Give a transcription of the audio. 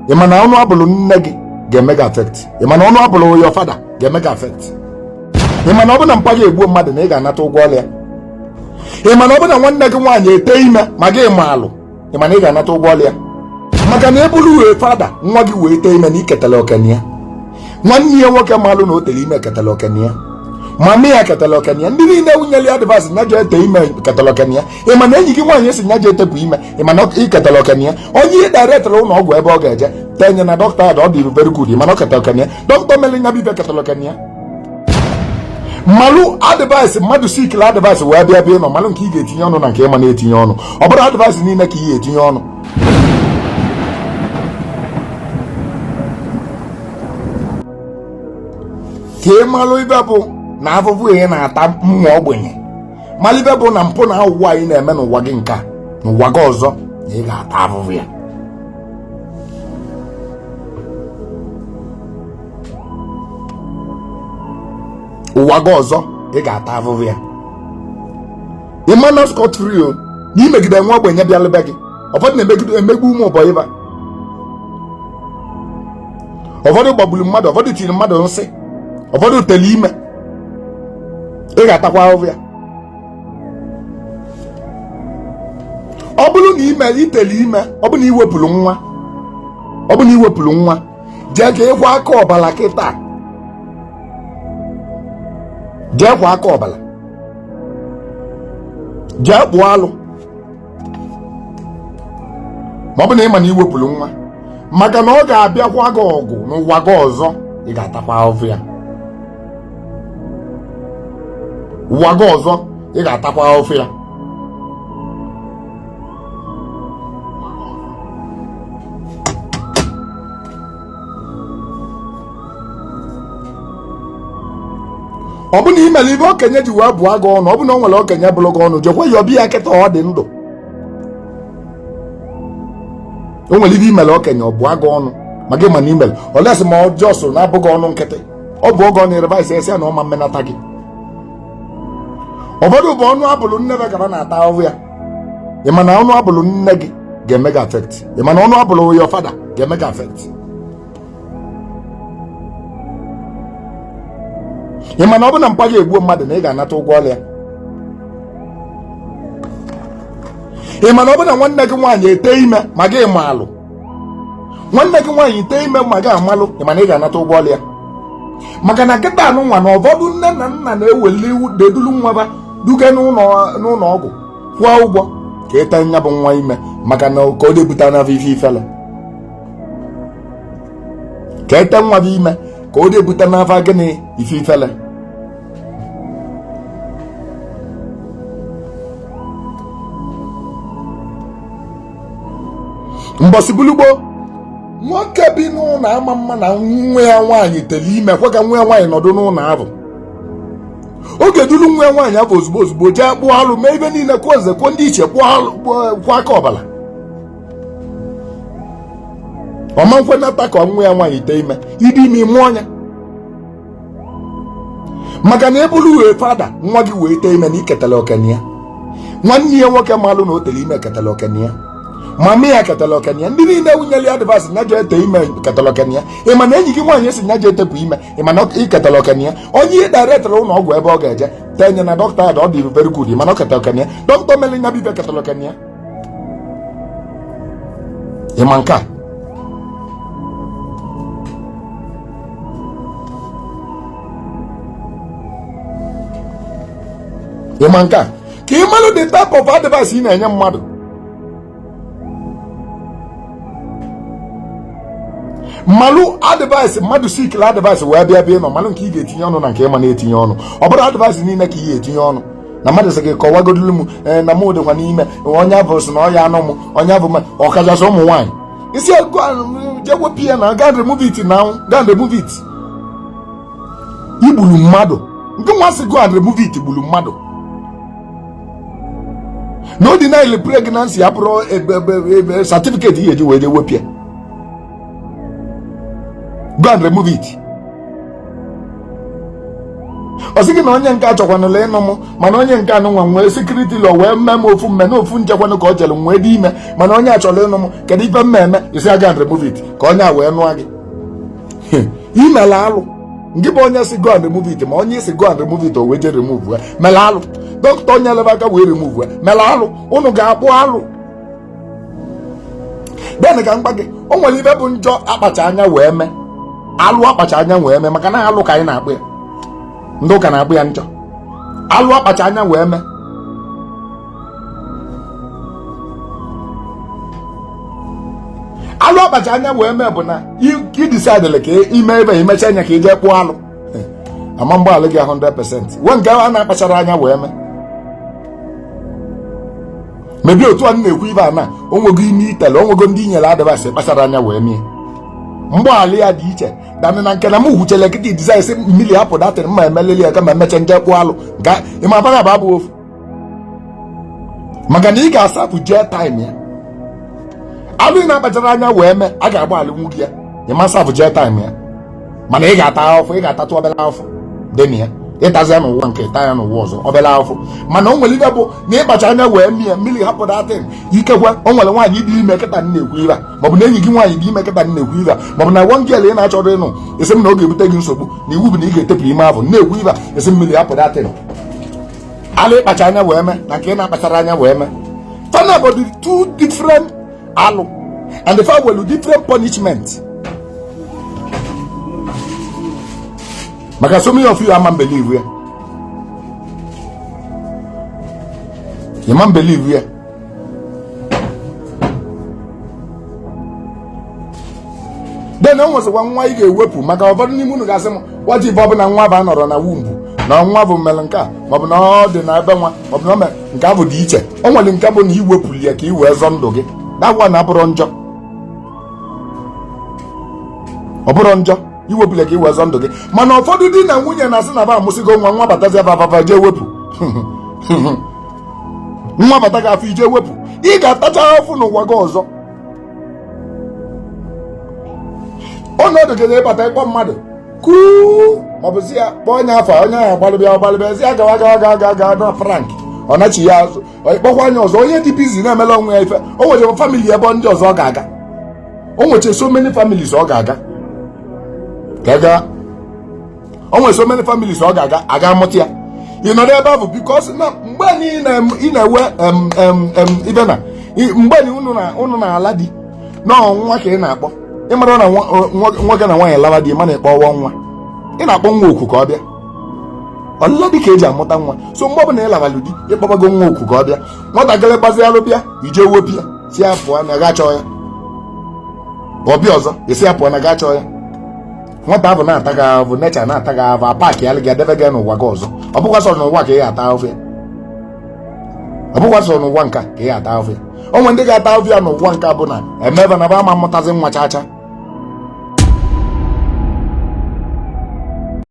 Ị ma na ọnụ abụlụ nne gị ga-eme gị affect. Ị ma na ọnụ abụlụ your father ga-eme gị affect. Ị ma na ọ bụ na mpa gị egbuo mmadụ na ị ga-anata ụgwọ ọlụ ya. Ị ma na ọ bụ na nwanne gị nwaanyị ete ime ma gị ma alụ, ị ma na ị ga-anata ụgwọ ọlụ ya. Maka na ebulu wee fada nwa gị wee tee ime na iketala okene ya. Nwanne ya nwoke malụ na o tere ime ketala okene ya. Mami ya ketala okene ya. Ndị niile wunyere ya advice nya jee tee ime ketala okene ya. Ị ma na enyi gị nwaanyị si nya jee tepụ ime, ị ma na iketala okene ya. Onye ị directịrị ụlọ ọgwụ ebe ọ ga-eje tenye na dọkịta ọ dị very good, ị ma na ọ ketala okene ya. Dọkịta mere nya bụ ife ketala okene ya. Mmalụ advice mmadụ seekila advice wee bịa bịa nọ malụ nke ị ga-etinye ọnụ na nke ịma na-etinye ọnụ. Ọ bụrụ advice niile ka ị ga-etinye ọnụ. Ka ị malụ ibe bụ na afụfụ ị na-ata mmụọ ogbenye, malụ ibe bụ na mpụ na aghụghọ anyị na-eme n'ụwa gị nke a n'ụwa gị ọzọ na ị ga-ata afụfụ ya. Ụwa gị ọzọ ị ga-ata afụfụ ya. Ị ma na scot free o na imegide nwa ogbenye bịalụ be gị. Ụfọdụ na-emegide emegbu ụmụ ụbọyị ba. Ụfọdụ gbagburu mmadụ, ụfọdụ tiri mmadụ nsị, ụfọdụ tere ime. Ị ga-atakwa ahụhụ ya. Ọ bụrụ na ime itele ime, ọ bụrụ na iwepụrụ nwa, ọ bụrụ na iwepụrụ nwa, jee ka ịkwa aka ọbala kịta. Jee kwa aka ọbala, jee kpụọ alụ. Ma ọ bụ na ị ma na iwepụrụ nwa, maka na ọ ga-abịakwa gị ọgụ n'ụwa gị ọzọ, ị ga-atakwa ahụhụ ya. Ụwa gị ọzọ ị ga-atakwa ahụhụ ya. Ọ bụ na ị mere ibe okenye ji wee bụọ gị ọnụ, ọ bụ na o nwere okenye bụrụ gị ọnụ, jekwa ya ọbịa kịta ọ dị ndụ. O nwere ibe imere okenye ọ bụọ gị ọnụ, ma gị ma na imere olesi ma ọjọọ so na-abụghị ọnụ nkịtị, ọ bụ oge ọ na-erevise esi ya na ọma mmenata gị. Ụfọdụ bụ ọnụ abụlụ nne gị gaba na-ata ahụhụ ya. Ị ma na ọnụ abụlụ nne gị ga-eme gị affect. Ị ma na ọnụ abụlụ your father ga-eme gị affect. Ị ma na ọ bụ na mpa gị egbuo mmadụ na ị ga-anata ụgwọ ọlụ ya. Ị ma na ọ bụ na nwanne gị nwaanyị ete ime ma gị ma alụ, nwanne gị nwaanyị tee ime ma gị amalụ, ị ma na ị ga-anata ụgwọ ọlụ ya. Maka na kịta anụ nwa na ụfọdụ nne na nna na-eweli dedulu nwa ba duga n'ụlọ ọgwụ kwụọ ụgwọ ka ịta nya bụ nwa ime, maka na ka ọ debute na ife ifele. Ka ete nwa bụ ime ka ọ debute n'afa gịnị ife ifele. Mbọsị bulugbo nwoke bi n'ụlọ ama mma na nwa ya nwaanyị tere ime kwe ka nwa ya nwaanyị nọdụ n'ụlọ ahụ. Oge duru nwa ya nwaanyị ahụ ozugbo ozugbo jee kpụọ alụ mee ibe niile, kwuo nze kwuo ndị iche, kpụọ alụ kwụọ aka ọbala. Ọma nkwenata ka nwa ya nwaanyị tee ime, ịdị ime mụọ ya. Maka na ebulu wee fada nwa gị wee tee ime na iketala okene ya. Nwanne ya nwoke malụ na o tere ime ketala okene ya. Mami ya ketala okene ya. Ndị niile wunyere ya advice nya jee tee ime ketala okene ya. Ị ma na enyi gị nwaanyị si nya jee tepụ ime, ị ma na iketala okene ya. Onye ị directịrị ụlọ ọgwụ ebe ọ ga-eje tenye na dọkịta ọ dị very good, ị ma na ọ ketala okene ya. Dọkịta mere nya bụ ife ketala okene ya. Ị ma nke a? Ị ma nke a? Ka ị malụ the type of advice ị na-enye mmadụ. Mmalụ advice mmadụ seekila advice wee bịa bịa nọ malụ nke ị ga-etinye ọnụ na nke ịma na-etinye ọnụ. Ọ bụrụ advice niile ka ị ga-etinye ọnụ. Na mmadụ sị gị kọwagodulu m na mụ dịkwa n'ime onye abụ sị na ọ ya anụ m onye abụ m ọkachasị ụmụ nwaanyị isi jee wepụ ya na go remove it na go remove it. Igburu mmadụ nke nwa sị go and remove it gburu mmadụ. Na o denial pregnancy abụrụ certificate ihe eji wee jee wepụ ya. Go and remove it. Ọ sị gị na onye nke achọkwanụla ịnụ m, mana onye nke anụnwa nwee security law wee mee m ofu mme na ofu njekwanụ ka ọ jere nwee dị ime, mana onye achọrọ ịnụ m, kedu ife m eme? Ị sị go and remove it ka onye a wee nụọ gị. Imela alụ. Ngị bụ onye si go and remove it, ma onye si go and remove it o wee jee remove ya, mela alụ. Dọkịta onye elebe aka wee remove ya, mela alụ. Unu ga-akpụ alụ. Den ka m gwa gị, o nwere ibe bụ njọ akpacha anya wee mee, alụ akpacha anya wee mee, maka na alụ ka anyị na-akpụ ya, ndị ụka na-akpụ ya njọ. Alụ akpacha anya wee mee, alụ akpacha anya wee mee bụ na ị decide ka ime ebe imecha anya ka ị jee kpụọ alụ, ama mgbaala gị 100%. Wee nke a na-akpachara anya wee mee mebi otu a na-ekwu ibe a na onwego ime itele, onwego ndị inyere advice kpachara anya wee mee, mgbaala ya dị iche danị na nke na m wuchele kịta design sị mmiri hapụ datịrị mma emelili ya kama emecha nje kpụọ alụ. Ga ịma abara bụ abụ ofu, maka na ị ga-asapụ jee time ya. Alụ ị na-akpachara anya wee mee, a ga-agba alụ nwu gị ya, ịma sapụ jee time ya, mana ị ga-ata ahụfụ, ị ga-atatụ obere ahụfụ dị na ya. Ịtazi ya n'ụwa nke ịta ya n'ụwa ọzọ, obere ahụfụ. Mana o nwere ibe bụ na ịkpacha anya wee mie mmiri hapụ datin. Ikekwe o nwere nwaanyị dị ime kịta na-ekwu ibe a, maọbụ na enyi gị nwaanyị dị ime kịta na-ekwu ibe a, maọbụ na one girl ị na-achọrọ ịnụ esi m na ọ ga-ebute gị nsogbu, na iwu bụ na ị ga-etepụ ime ahụ na-ekwu ibe a, esi mmiri hapụ datin. Alụ ịkpacha anya wee mee na nke ị na-akpachara anya wee mee, fana bụ the two different alụ, and the fa welu different punishment. Maka so many of you ama believe ya, you man believe ya. Then o nwezikwa nwa ị ga-ewepụ, maka ụfọdụ n'ime unu ga-asị m what if ọ bụ na nwa bụ anọrọ na womb, na nwa bụ mere nke a, maọbụ na ọ dị na ebe nwa, maọbụ na o mere nke ahụ dị iche. O nwere nke bụ na iwepụli ya ka ị wee zọ ndụ gị. That one abụrụ njọ, ọ bụrụ njọ iwepụli ya ka ị wee zọ ndụ gị. Mana ụfọdụ di na nwunye na-asị na ba amụsịgo nwa, nwa batazi ababa jee wepụ nwa, bata gị afọ ije wepụ, ị ga-atacha afụ n'ụwa gị ọzọ. Ọnọdụ gị na-ịbata ịkpọ mmadụ kuu, maọbụ si ya kpọọ onye afọ, onye ahụ agbalịbịa ọgbalịbịa, si ya gawa gawa gawa gawa gawa na prank, ọ nachi ya azụ, ịkpọkwa anya ọzọ. Onye dị busy na-emela onwe ya ife, o nwechara family ebe ndị ọzọ ọ ga-aga, o nweche so many families ọ ga-aga ga, o nwere so many families ọ ga-aga aga mụta ya. Ị nọrọ ebe ahụ because na mgbe ị na-ewe ibe na mgbe unu na-ala di na nwa ka ị na-akpọ, ịmara na nwoke na nwaanyị lawa di, mana ịkpọwa nwa, ị na-akpọ nwa oku ka ọ bịa. Ọlụla dị ka eji amụta nwa. So mgbe ọbụla ị labalụ di, ịkpọbago nwa oku ka ọ bịa. Nwatakịrị gbazialụ bịa, ije wepụ ya, si ya pụọ na ga chọọ ya. Ọbịa ọzọ, esi ya pụọ na ga chọọ ya. Nwata ahụ na-ata gị ahụhụ, necha na-ata gị ahụhụ, apaki alị gị edebe gị n'ụwa gị ọzọ. Ọ bụkwa sọ n'ụwa ka ị ga-ata ahụhụ ya, ọ bụkwa sọ n'ụwa nka ka ị ga-ata ahụhụ ya. O nwere ndị ga-ata ahụhụ ya n'ụwa nka bụ na emebe na ba ama mmụtazi nwa chacha.